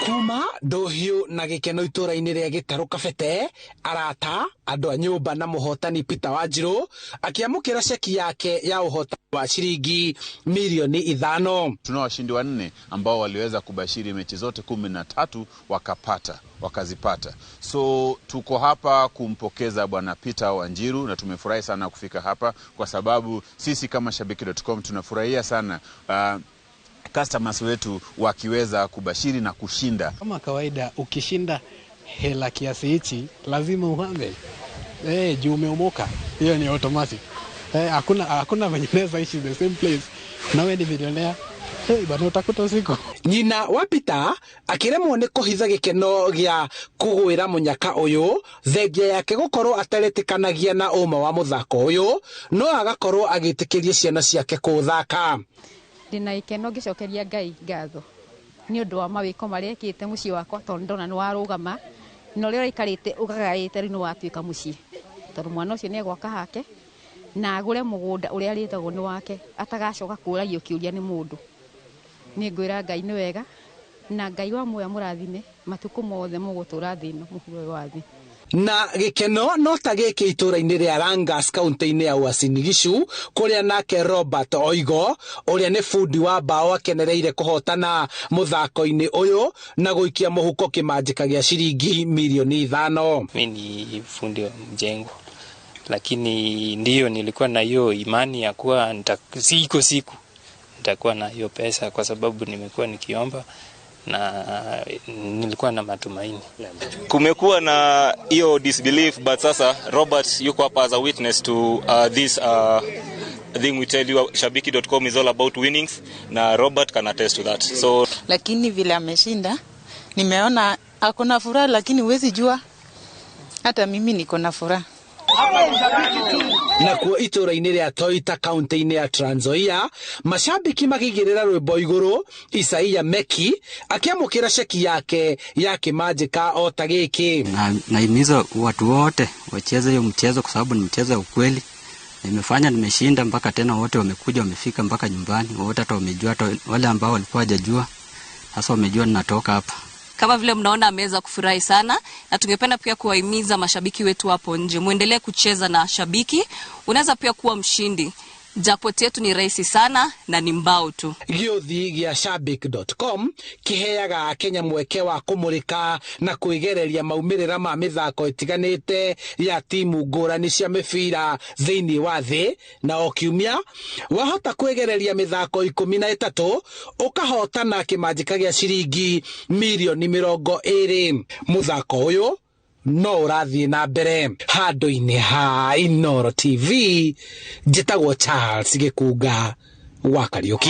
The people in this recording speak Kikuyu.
Kuma ndũhiũ na gĩkeno itũũra-inĩ rĩa Gĩtarũ Kabete, arata, andũ a nyũmba na mũhotani Peter Wanjiru akĩamũkĩra ceki yake ya ũhotani wa ciringi mirioni 5. Tuna washindi 4 ambao waliweza kubashiri mechi zote 13 wakapata, wakazipata. So tuko hapa kumpokeza bwana Peter Wanjiru na tumefurahi sana kufika hapa kwa sababu sisi kama Shabiki.com tunafurahia sana customers wetu wakiweza kubashiri na kushinda. Kama kawaida ukishinda hela kiasi hichi lazima uhame. Juu umeomoka. Hiyo ni automatic. Hakuna venye unaweza ishi the same place. Na wewe ni millionaire. Bana utakuta usiku. Nyina wa Peter akĩremwo nĩ kũhitha gĩkeno gĩa kũgwĩra mũnyaka ũyũ, thengia yake gũkorwo ataretĩkanagia na ũma wa mũthako ũyũ, no agakorwo agĩtĩkĩria ciana ciake kũũthaka. Ndĩna gĩkeno ngĩcokeria Ngai ngatho nĩ ũndũ wa mawĩko marĩa ekĩte mũciĩ wakwa, tondũ ndona nĩ warũgama na ũrĩa ũraikarĩte ũgagaĩte rĩu nĩ watuĩka mũciĩ, tondũ mwana ũcio nĩ egwaka hake na agũre mũgũnda ũrĩa arĩtagwo nĩ wake, atagacoka kũũragio kĩũria nĩ mũndũ. Nĩ ngwĩra Ngai nĩ wega na Ngai wa muoyo mũrathime matukũ mothe mũgũtũra thĩ ĩno mũhuro wa thĩ. Na gĩkeno no ta gĩkĩ itũũra-inĩ rĩa Langas kaunti-inĩ ya Uasin Gishu, kũrĩa nake Robert Oigo ũrĩa nĩ bundi wa mbaũ akenereire kũhotana mũthako-inĩ ũyũ na gũikia mũhuko kĩmanjĩka gĩa ciringi mirioni 5. Mimi ni fundi wa mjengo, lakini ndio nilikuwa na hiyo imani ya kuwa siku siku nitakuwa na hiyo pesa, kwa sababu nimekuwa nikiomba na nilikuwa na matumaini. Kumekuwa na hiyo disbelief, but sasa Robert yuko hapa as a witness to this thing we tell you, Shabiki.com is all about winnings, na Robert can attest to that. So lakini vile ameshinda nimeona akona furaha, lakini huwezi jua, hata mimi niko na furaha. Nakuo itũũra-inĩ rĩa Toita kaunti-inĩ ya Trans Nzoia, mashabiki makĩigĩrĩra rwĩmbo igũrũ, Isaia Meki akĩamũkĩra ceki yake ya kĩmanjĩka o ta gĩkĩ. Nahimiza watu wote wacheze hiyo mchezo kwa sababu ni mchezo wa ukweli. Nimefanya, nimeshinda mpaka tena wote wamekuja, wamefika mpaka nyumbani, wote hata wamejua, hata wale ambao walikuwa hawajajua sasa wamejua ninatoka hapa. Kama vile mnaona ameweza kufurahi sana, na tungependa pia kuwahimiza mashabiki wetu hapo nje muendelee kucheza na Shabiki. Unaweza pia kuwa mshindi. Jackpot yetu ni rahisi sana na ni mbao tu. Gĩũthi gĩa Shabik.com kĩheaga Akenya mweke wa kũmũrĩka na kwĩgereria maumĩrĩra ma mĩthako ĩtiganĩte ya timu ngũrani cia mĩbira thĩinĩ wa thĩ, na o kiumia wahota kwĩgereria mĩthako 13 ũkahotana kĩmanjĩka gĩa ciringi mirioni 20. Mũthako ũyũ no ũrathiĩ na mbere handũ-inĩ ha Inooro TV. Njĩtagwo Charles Gĩkunga wa Kariũki.